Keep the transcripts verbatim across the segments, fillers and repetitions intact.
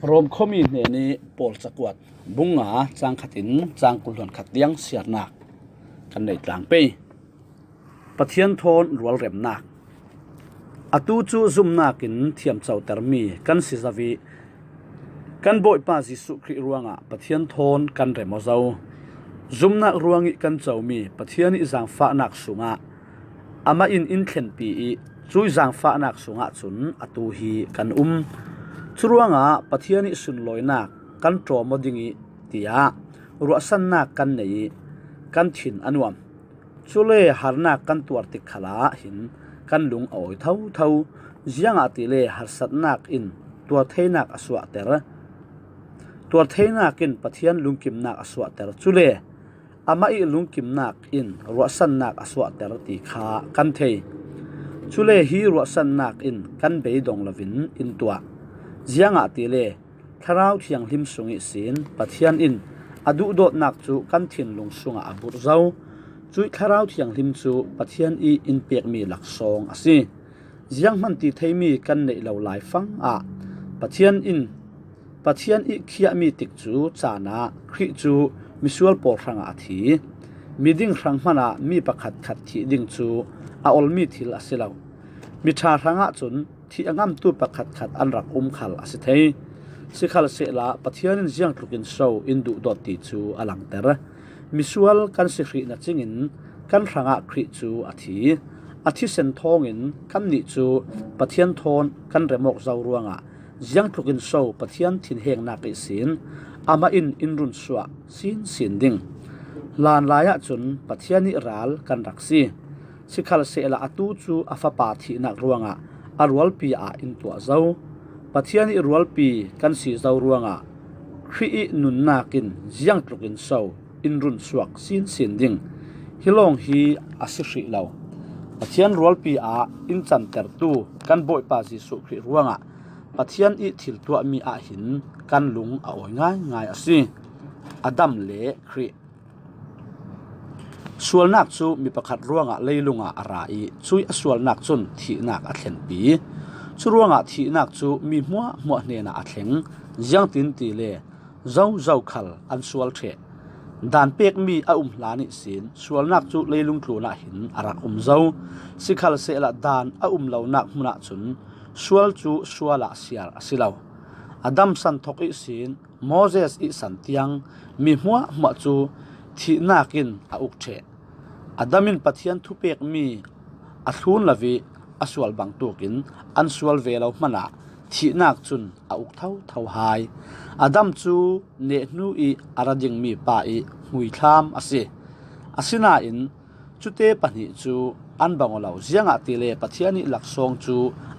Rom khuami hnenih Paul cakuat bung nga cang khatin cang kul hluan khat tiang siarnak kan nei tlang pei. Pathian thawn rualremnak. Atu cu zumnakin thiamcotermi kan si zo ih kan Bawipa Jesuh Khrih ruangah Pathian thawn kan rem aw zo. Zumnak ruangih kan comi Pathian ih zaangfahnak sungah amah in in thlenpi ih cuih zaangfahnak sungah cun atu hi kan um. Curuangah Pathian ih sunlawinak kan ṭawm aw ding ih tiah ruahsannak kan nei ih kan thin a nuam. Cule harnak kan tuar tik khalah hin kan lung a awi thotho. Ziangahtile harsatnak in tuartheinak a suahter. Tuartheinak in Pathian lungkimnak a suahter. Cule amah ih lungkimnak in ruahsannak a suahter ti kha kan thei. Cule hi ruahsannak in kan beidong loin in tuah. Ziangahtile Thlarau Thianghlim sung ihsin Pathian in a duhdawtnak cu kan thinlung sungah a burh zo. Cuih Thlarau Thianghlim cu Pathian ih in pekmi laksawng a si. Zianghman ti theimi kan neih lo laifang ah Pathian in Pathian ih khiahmi tikcu caan ah Khrih cu misual pawl hrangah a thi. Miding hrang hmanah mi pakhatkhat thih ding cu a olmi thil a si lo. Miṭha hrangah cun thih a ngamtu pakhatkhat an rak um khal a si thei. Sikhalsehla Pathian in ziangtlukin so in duhdawt ti cu a langter. Misual kan si hrih na cingin kan hrangah Khrih cu a thi. A thisen thawngin kannih cu Pathian thawn kan rem awk zo ruangah ziangtlukin so Pathian thinhengnak ihsin amah in in run suah sinsin ding. Hlanlai ahcun Pathian ih ral kan rak si. Sikhalsehla atu cu a Fapa thihnak ruangah a rualpi ah in tuah zo. Pathian ih rualpi kan si zo ruangah Khrih ih nunnak in ziangtlukin so in run suak sinsin ding. Hi lawng hi a si hrih lo. Pathian rualpi ah in cantertu kan Bawipa Jesuh Khrih ruangah Pathian ih thil tuahmi ah hin kan lung a awi ngaingai a si. Adam le Khrih. Sualnak cu mi pakhat ruangah leilungah a ra ih cuih a sualnak cun thihnak a thlenpi. Curuangah thihnak cu mi hmuahhmuah hnenah a thleng. Ziangtin tile zozo khal an sual ṭheh. Daan pekmi a um hlan ihsin sualnak cu leilung tlunah hin a rak um zo. Sikhalsehla daan a um lonak hmunah cun sual cu sual ah siar a si lo. Adam san thok ihsin Moses ih san tiang mi hmuahhmuah cu thihnak in a uk ṭheh. Adam in Pathian thupekmi a thlun lo ih a sual bangtuk in an sual ve lo hmanah thihnak cun a uk thotho hai. Adam cu nehhnu ih a ra dingmi pa ih hmuithlam a si. Asinain cute pahnih cu an bang aw lo, ziangahtile Pathian ih laksawng cu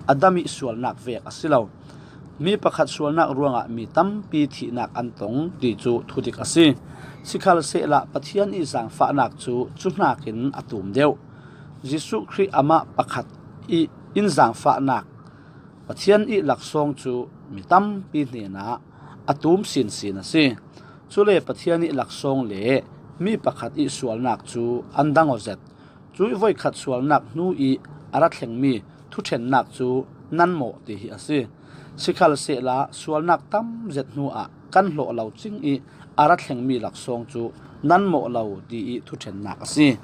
Adam ih sualnak vek a si lo. Mi pakhat sualnak ruangah mi tampi thihnak an tong ti cu thudik a si. Sikhalsehla Pathian ih zaangfahnak cu cuhnakin a tum deuh. Jesuh Khrih amah pakhat ih in zaangfahnak Pathian ih laksawng cu mi tampi hnenah a tum sinsin a si. Cule Pathian ih laksawng le mi pakhat ih sualnak cu an dang aw zet. Cuih voikhat sualnak hnu ih a ra thlengmi thuṭhennak cu nan mawh ti hi a si. Sikhalsehla sualnak tam zet hnu ah kan hlawh lo cing ih a ra thlengmi laksawng cu nan mawh lo ti ih thuṭhennak a si.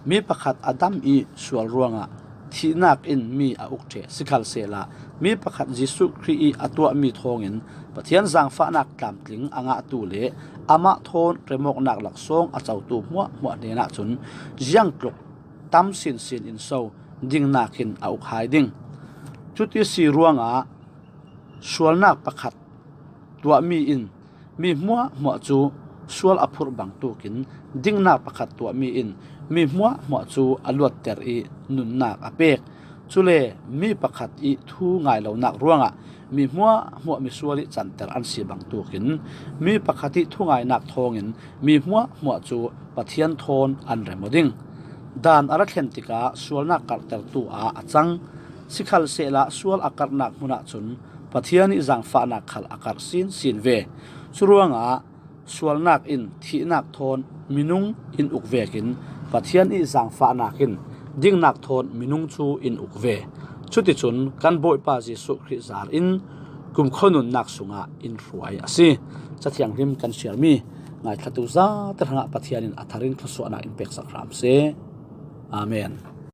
Mi pakhat Adam ih sual ruangah thihnak in mi a uk ṭheh. Sikhalsehla mi pakhat Jesuh Khrih ih a tuahmi thawngin Pathian zaangfahnak tlamtling a ngahtu le amah thawn remawknak laksawng a cotu hmuahhmuah hnenah cun ziangtluk tam sinsin in so dingnak in a uk hai ding. Cuti si ruangah sualnak pakhat tuahmi in mi hmuahhmuah cu sual a phurh bangtukin dingnak pakhat tuahmi in mi hmuahhmuah cu a luatter ih nunnak a pek. Cule mi pakhat ih thu ngai lonak ruangah mi hmuahhmuah misual ih canter an si bangtukin mi pakhat ih thungainak thawngin mi hmuahhmuah cu Pathian thawn an rem aw ding. Daan a ra thlen tikah sualnak karhtertu ah a cang. Sikhalsehla sual a karhnak hmunah cun Pathian ih zaangfahnak khal a karh sinsin ve. Curuangah sualnak in thihnak thawn minung in uk vekin Pathian ih zaangfahnak in dingnak thawn minung cu in uk ve. Cuticun kan Bawipa Jesuh Khrih zar in kumkhua nunnak sungah in hruai a si. Cathianghlim kan siarmi ngaithlatu zate hrangah Pathian in a tharin thluasuahnak in peksak hram seh. Amen.